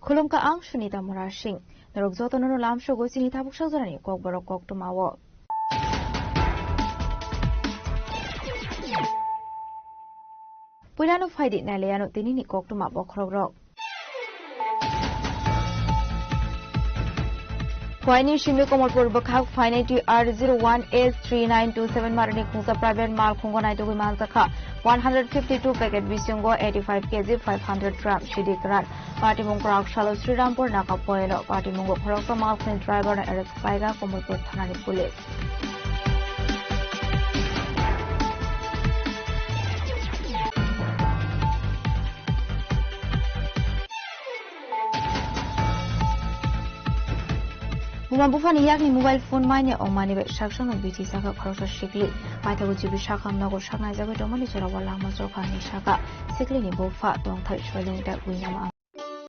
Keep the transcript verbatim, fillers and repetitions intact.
Khulumkha ang Sunita Murasing. Norok jotono no lamsogo chini tabuk sajorani kokborok koktwmao. Puilano phaidi nailaiano tinini koktwma bokhorokrok. Phuaini simi Komolpur bwkhak phainai T R zero one S three nine two seven marani khungsa private mal khungo naitugwi manjakha. One hundred fifty two packet bisingo eighty five K G five hundred gram sidi kwran. Patimung kwrak salo Srirampur Naga Poelo. Patimungo khoroksa mal khuni driver no arrest khlaiga Komolpur thanani police. Buma buphani yakni mobile phone manya ongmani bai saksano bithi saka khoroksa sikli. Maithago jibi sakam nogo saknai jagwi tongmani jorao lama jokha hinwi saka. Siklini bupha tongthai soi kilometer winama.